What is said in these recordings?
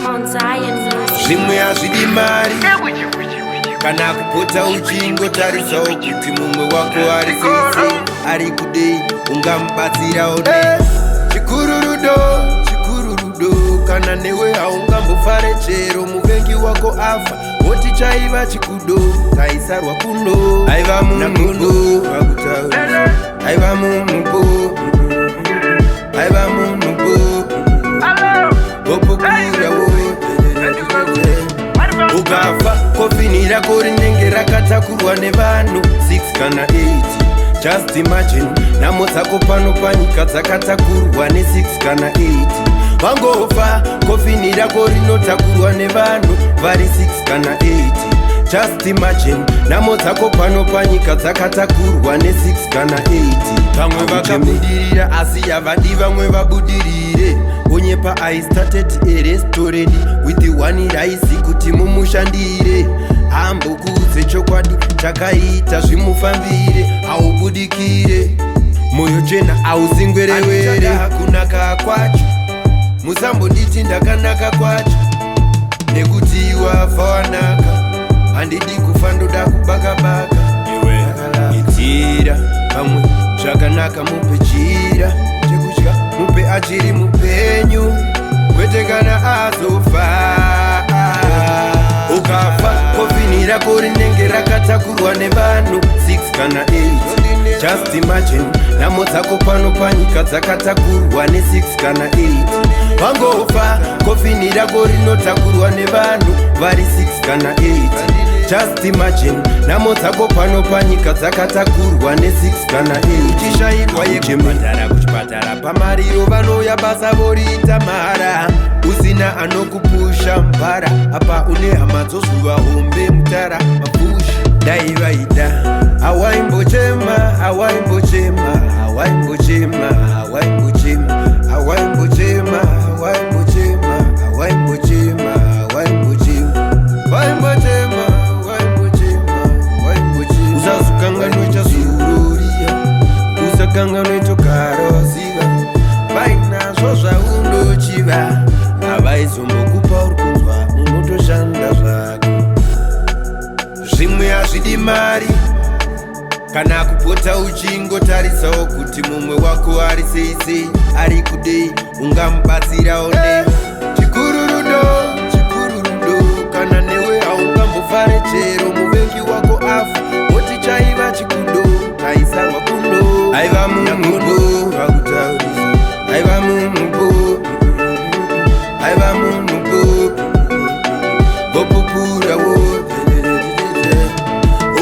Mount Zion Music. Zvimwe hazvidi mari kana kupota uchingotarisawo kuti mumwe wako ari sei, ari kudei, ungamubatsirawo nei. Chikuru rudo, chikuru rudo. Kana newe haungambofare chero muvengi wako afa, woti chaiva chikudo, taisarwa kuno. Aiva munhu vakutaurisa, aiva munhu bo, aiva munhu bo, vopupurawo. Ukafa, kofini rako rinenge rakatakurwa nevanhu 6 kana 8. Just imagine, nhamo dzako pano panyika dzakatakurwa ne6 kana 8. Wangofa, kofini rako rinotakurwa nevanhu vari 6 kana 8. Just imagine, nhamo dzako pano panyika dzakatakurwa ne6 kana 8. Vamwe vakabudirira asi havadi vamwe vabudirire. Onyepa. I started a restaurant with one rice kuti mumushandire. Hambokuudze chokwadi, chakaita zvimufambire. Haubudikire, moyo chena hausingwerewere. Kunaka kwacho, musambonditi ndakanaka kwacho, nekuti wafa wanaka. Handidi kufa, ndoda kubakabaka. Itira vamwe zvakanaka, mupe chira chekudya, mupe achiri mupenyu, kwete kana azofa. Ukafa, kofini rako rinenge rakatakurwa nevanhu 6 kana 8. Just imagine, nhamo dzako pano panyika dzakatakurwa ne6 kana 8. Wangofa, kofini rako rinotakurwa nevanhu vari 6 kana 8. Just imagine, nhamo dzako pano panyika dzakatakurwa ne6 kana 8. Uchishayirwa yekubhadhara kuchipatara, pamariro vanoya basa voriita mahara. Usina anokupusha mbara, apa une hama dzozuva hombe mutara mafushi. Dai vaida, hawaimbochema, hawaimbochema, hawaimbochema, hawaimbochema, hawaimbochema, hawaimbochema, hawaimbochema, hawaimbochema, waimbochema, waimbochema, waimbochema. Usazokanganwe chazururiya, usakanganwe chokaroziva. Vainazvo zvaundochiva, havaizombokupa. Uri kunzwa, unotoshanda zvako. Zvimwe hazvidi mari kana kupota uchingotarisawo kuti mumwe wako ari sei sei, ari kudei, ungamubatsirawo nei. Chikuru rudo, chikuru rudo. Kana newe haungambofare chero muvengi wako afa, woti chaiva chikudo, taisarwa kuno. Aiva munhu vakutaurisa, aiva munhu bo, aiva munhu bo, vopupurawo.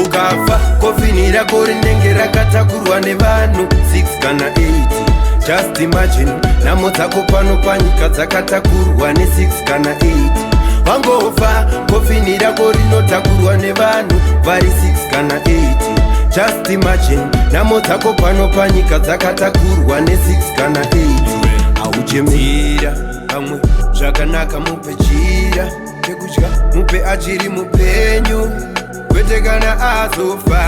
Ukafa, kofini rako rinenge rakatakurwa nevanhu 6 kana 8. Just imagine, nhamo dzako pano panyika dzakatakurwa ne6 kana 8. Wangofa, kofini rako rinotakurwa nevanhu vari 6 kana 8. Just imagine, nhamo dzako pano panyika dzakatakurwa ne6 kana 8. Hauchemira pamwe zvakanaka, mupe chira chekudya, mupe achiri mupenyu, kwete kana azofa.